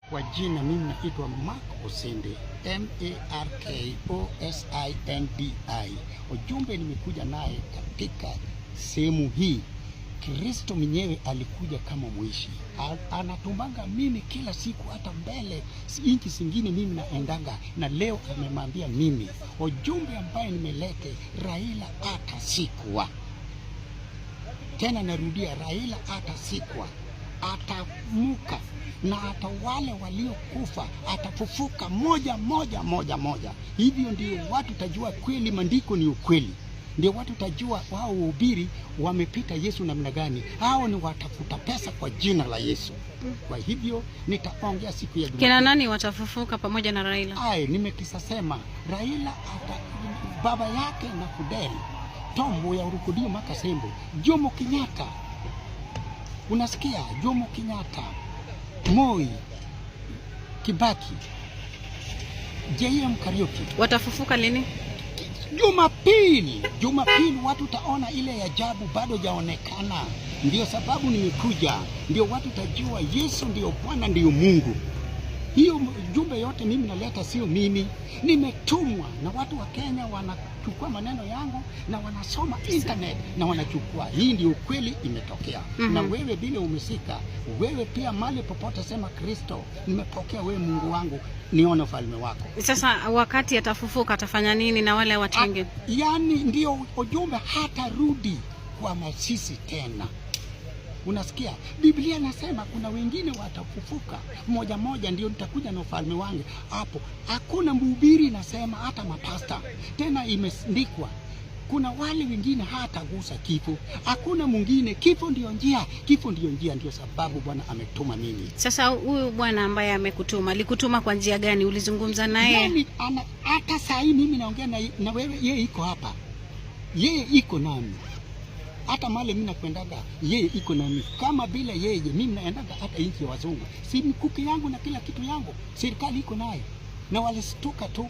Kwa jina mimi naitwa Mark Osindi, Markosindi. Ujumbe nimekuja naye katika sehemu hii, Kristo mwenyewe alikuja kama mwishi, anatumanga mimi kila siku, hata mbele nchi zingine mimi naendanga, na leo amemwambia mimi ujumbe ambaye nimelete, Raila atazikwa. Tena narudia, Raila atazikwa, atamuka na hata wale waliokufa atafufuka moja moja moja moja. Hivyo ndio watu tajua kweli maandiko ni ukweli, ndio watu tajua wao wahubiri wamepita Yesu namna gani. Hao ni watafuta pesa kwa jina la Yesu. Kwa hivyo nitaongea siku ya Kina Jumapili. nani watafufuka pamoja na Raila? Ai, nimekisasema Raila ata, baba yake na Fidel Tom Mboya Urukudio Makasembo, Jomo Kenyatta, unasikia Jomo Kenyatta, Moi, Kibaki, JM Kariuki. Watafufuka lini? Jumapili, Jumapili watu taona ile ajabu bado jaonekana. Ndio sababu nimekuja, ndio watu tajua Yesu ndio Bwana, ndio Mungu. Hiyo jumbe yote mimi naleta, sio mimi, nimetumwa na watu wa Kenya. Wanachukua maneno yangu na wanasoma internet na wanachukua. Hii ndio ukweli imetokea. Na wewe vile umesika, wewe pia mali popote sema, Kristo, nimepokea wewe Mungu wangu, nione ufalme wako. Sasa wakati atafufuka atafanya nini na wale watu wengine? Yani ndio ujumbe, hatarudi kwa masisi tena. Unasikia, Biblia nasema kuna wengine watafufuka moja moja, ndio nitakuja na ufalme wangu. Hapo hakuna mhubiri nasema, hata mapasta tena, imeandikwa kuna wale wengine hatagusa kifo, hakuna mwingine. Kifo ndio njia, kifo ndio njia, ndio sababu Bwana ametuma mimi. Sasa huyu bwana ambaye amekutuma, alikutuma kwa njia gani? Ulizungumza naye? Yani, hata saa hii mimi naongea na wewe, yeye iko hapa, yeye iko nami hata male mimi nakwendaga, yeye iko nami. Kama bila yeye mimi naendaga hata nchi ya wazungu, si mikuki yangu na kila kitu yangu, serikali iko naye, na walistuka tu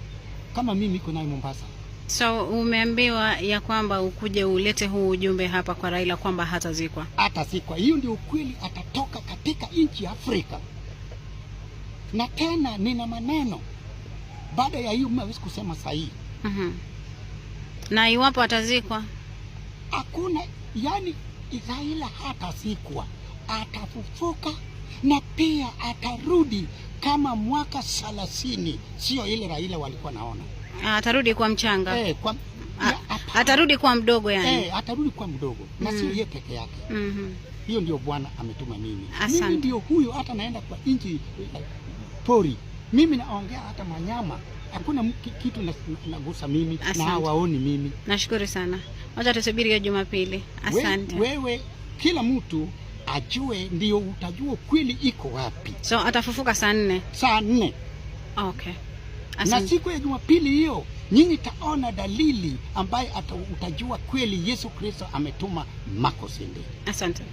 kama mimi iko naye Mombasa. So umeambiwa ya kwamba ukuje ulete huu ujumbe hapa kwa Raila kwamba hatazikwa. Hata sikwa, hiyo ndio ukweli, atatoka katika nchi ya Afrika. Na tena nina maneno baada ya hiyo, mimi hawezi kusema sahihi. Na iwapo atazikwa? Hakuna, yani Raila hatazikwa, atafufuka na pia atarudi kama mwaka 30, sio ile Raila walikuwa naona. Ah, atarudi kwa mchanga. Kwa, ya, Atarudi kwa mdogo yani. Atarudi kwa mdogo na sio yeye peke yake. Hiyo ndio Bwana ametuma mimi. Asante. Mimi ndio huyo, hata naenda kwa nchi pori, mimi naongea hata manyama, hakuna kitu nagusa mimi Asante. na hawaoni mimi. Nashukuru sana. Wacha tusubiri hiyo Jumapili. Asante. Wewe kila mtu ajue, ndio utajua kweli iko wapi. So atafufuka saa 4. Saa 4. Okay. Na Asante. siku ya Jumapili hiyo nyinyi taona dalili ambaye utajua kweli Yesu Kristo ametuma Mark Osindi. Asante.